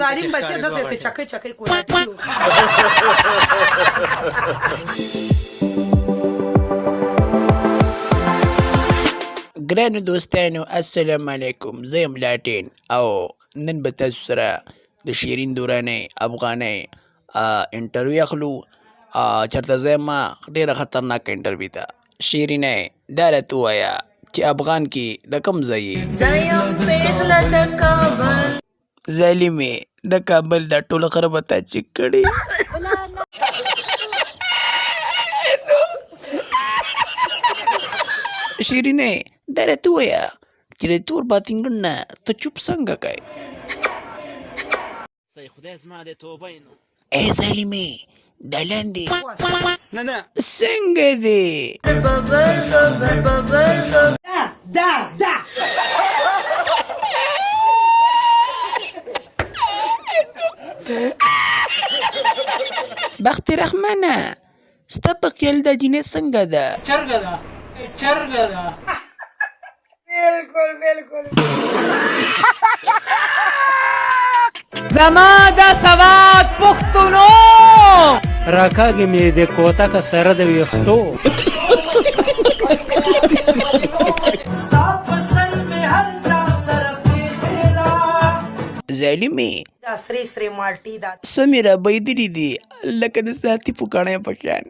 ظالم بچی داسې داسې چکۍ چکۍ کولاټي. ګرانو دوستانو، السلام علیکم. زه یم لاټین او نن به تاسو سره د شیرین دورانۍ افغانۍ انټرویو اخلو. چېرته زه یم، ډېره خطرناکه انټرویو ده. شیرینې، دا راته ووایه چې افغان کې د کوم ځای یې؟ زه یم پېغله د کابل. ظالمې، د کابل دا ټول غره به تا چک کړي. شیرینې، دا راته ووایه چې د تور باتینګن نه ته چوپ څنګه کوې؟ خدای زما د توبه نو. ای ظالمې، دا لاندې نه نه څنګه دی؟ دا دا بخت رحمنه، ستا په خیال دا جینۍ څنګه ده؟ چرګه ده، چرګه ده. بالکل بالکل. زما د سواد پښتونو، راکاږي مې د کوتکه سره د ویښتو. ظالمې، دا سرې سرې مالټي دا څه مې را بایدلي دي لکه د ساتي پوکڼۍ په شان.